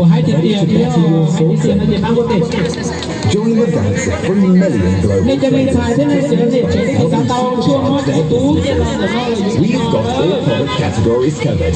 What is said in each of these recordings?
Kuv hais tias tias tias no ces pab kuv tes. Join the dance of three million global fans. We've got all product categories covered.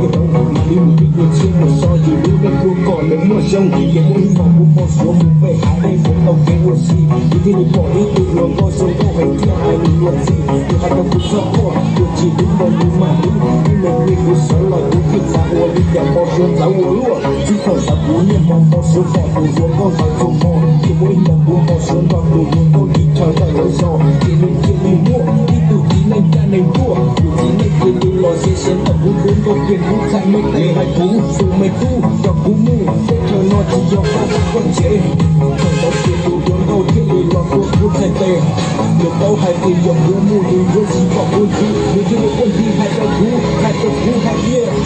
Mas li mus pib dua tshiab mus so yus lub neej dua kom nws muaj zoo, ces muaj ib hmos kuv npau suav mus pe hav dej mus tau kev ua si, kuv thiaj li pom ib tug hluas nkauj zoo nkauj heev thiab hais lus luag ntxhi. Nws hais rau kuv txhob quaj, yuav tsis hlub los kuv mam hlub, hnub nws qhia kuv sawv los kuv thiaj xav ua li cas npau suav ntxawv ua luaj. Txij thaum ntawd kuv niaj hmo npau suav pom tus hluas nkauj ntawd txhua hmo, ces muaj ib hmos kuv npau suav nrog tus hluas nkauj ib chaw ntawm lawv zos, ces nws cia li muaj ib tug txiv neej caj neeg tuaj. Tus txiv neej cia li los ze ze ntawm kuv tus nkauj kiag kuv txhais me tes hais kuv tus me tub, kom kuv mus teb chaws no tsis yog koj vaj koj tsev. Thaum ntawd ces tus hluas nkauj thiaj li los tua kuv txhais tes. Nws paub hais tias yog kuv mus nws yuav tsis pom kuv ntxiv, nws thiaj li quaj ntxhi hais rau kuv, hais rau kuv hais tias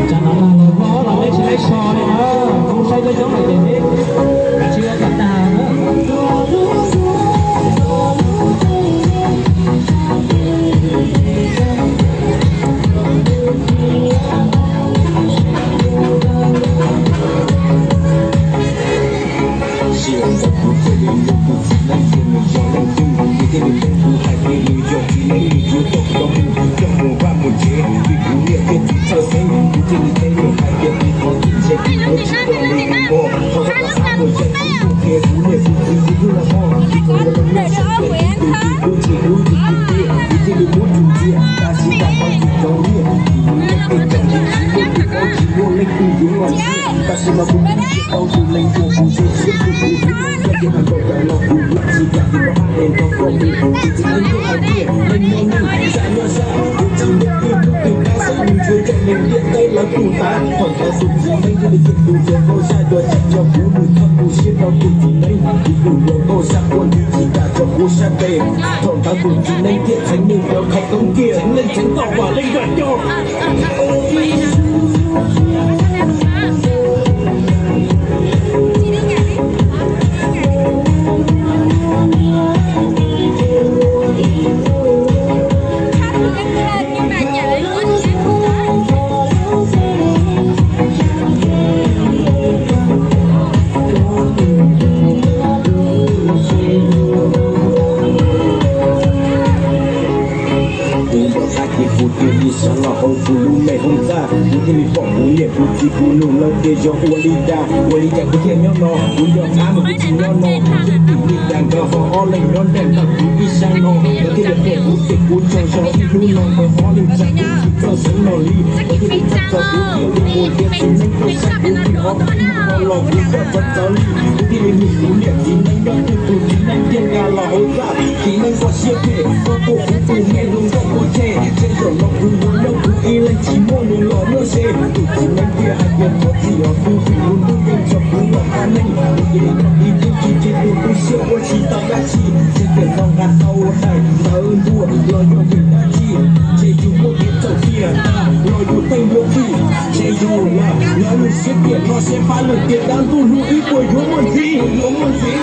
Tsam no los los los peb tsis laib so li na, kuv saib coob coob lawm ces peb tsis ua kom tag na. Sij hawm ntawd kuv thiaj li nug tus txiv neej tias nws yog leej twg, nws thiaj li teb kuv hais tias nws yog txiv neej, nws yuav coj kuv mus, coj mus vaj mus tsev, vim kuv niam thiab txiv txhawj xeeb. Kuv thiaj li teb nws hais tias kuv thov txim, ntshe kuv yuav tsis coj nws mus mog. Thaum ntawd kuv txhaj muaj cai kuv qhia kuv niam kuv txiv kuv lub los mog, kuv ua lub neej sab tias tus twg kuj tsis hlub yus tiag tiag, kuv thiaj li muab yus ntxias. Tab sis tag nrho yus cov nyiaj, yus lub neej tej cov nyiaj tsis muaj tus paub, tsis muaj leej twg yuav los ntxias. Tab sis mas kuv tsis tau tus neeg uas kuv zoo siab tus kuv hlub, koj yuav hais npaum cas los kuv yuav tsis kam tus poj hab es nrog koj mus. Tus txiv neej thiaj hais tias neeg nyob neeg, zaj nyob zaj, kuv tsis muaj ib tug twg tab sis nws yuav coj neeg ntiaj teb lawv tu tas. Thaum ntawd tus txiv neej thiaj li cem tus hluas nkauj zaj, yuav tsis yog kuv nws txhob tu siab rau tus txiv neej, vim tus hluas nkauj zaj quaj ntxhi tsis kam tso kuv sab tes. Thaum ntawd tus txiv neej thiaj txheev nws cov khawv koob kiag, txheev leej txheev toj vam leej vam coj. Kuv npau taws ces kuv cia li sawv los hauv kuv lub me hoob txaj, kuv thiaj li pom kuv niam kuv txiv kuv nug lawv tias yog ua li cas, ua li cas kuv thiaj nyob no, kuv nco qab mas kuv tsis nyob no, kuv twb tsis li cas nkawd ho ob leeg nyob nraim ntawm kuv ib sab no, nkawd thiaj li qhia kuv tias kuv tsaug zog ib hnub no nkawd ob leeg tsam kuv tsis txawj xeeb no li, nkawd thiaj li txhawj txog kuv thiaj li mus ntiab txiv neej rau sab kuv tsis ob peb hnub no los kuv txawj txawv txawv li, kuv thiaj li nug kuv niam txiv neej nyob twg tus txiv neej thiaj nqa los hauv txaj, txiv neej koj siab phem, koj tuaj kuv tus me hluas nkauj pov tseg, ntshe zaum no kuv yuav nyob kuv ib leeg tsis muaj nws los muaj se. Tus txiv neej thiaj hais tias thov txim os tub, vim lub ntuj yeej tso kuv los qab neeg, kuv cia li nyob ib tug tsis cia kuv tu siab ua tsis tau dab tsi, tsis tiam no nqa tau daim ntawv ntuas los yog vim dab tsi, ntshe yus muaj kev txhaum tiag tag los yus tej yuav txim, ntshe yus lam nyob lub siab tiam no seb pab lwm tiam dab ntuj hlub ib puas yuav muaj ntxiv, yuav muaj ntxiv.